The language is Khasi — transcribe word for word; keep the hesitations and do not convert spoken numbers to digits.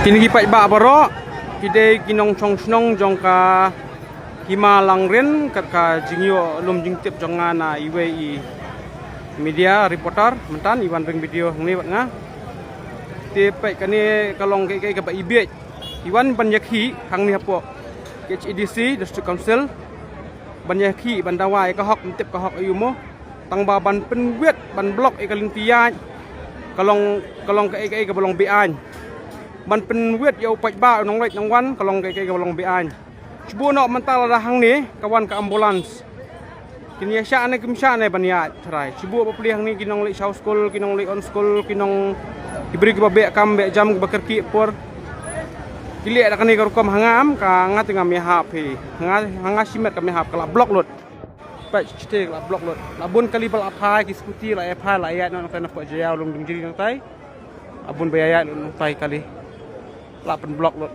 Kine ki paidbah baroh ki dei ki nongshong shnong jong ka Hima Langrin, kat ka jingïoh lum jingtip jong nga na iwei i media reporter mynta i wan ring video hangne bad nga. Te peit kane ka long kaei kaei kaba ibiej. I wan ban ïakhih hangne hapoh K H A D C District Council ban ïakhih ban dawa ïa ka hok, ym tip ka hok aïu mo. Tang ba ban pynwit ban block ïa ka lynti ïaid ka long, ka long kaei kaei kaba long be-aiñ. Ban pynwit ïa u paidbah u nongleit nongwan ka long kaei kaei kaba long be-aiñ. Shu buh noh mynta lada hangne ka wan ka ambulance. Kin ïa shah ne kim shah ne ban ïaid tharai. Shu buh bapli hangne ki nongleit shaw skul, ki nongleit on skul, ki nong, ki briew kiba beh kam beh jam kiba kyrkieh por. Ki leh da kane ka rukom. Ha nga em, ka nga te ngam ïahap hi. Ha nga, ha nga shimet kam ïahap, ka la block lut. Peit shatei ka la block lut. La bun kali ba la phai ki scooty, la ïa phai la ïaid noh nangtai na pok Jaiaw Lumdiengjri nangtai. La bun ba ïa ïaid lut nangtai kali. La pynblock lut.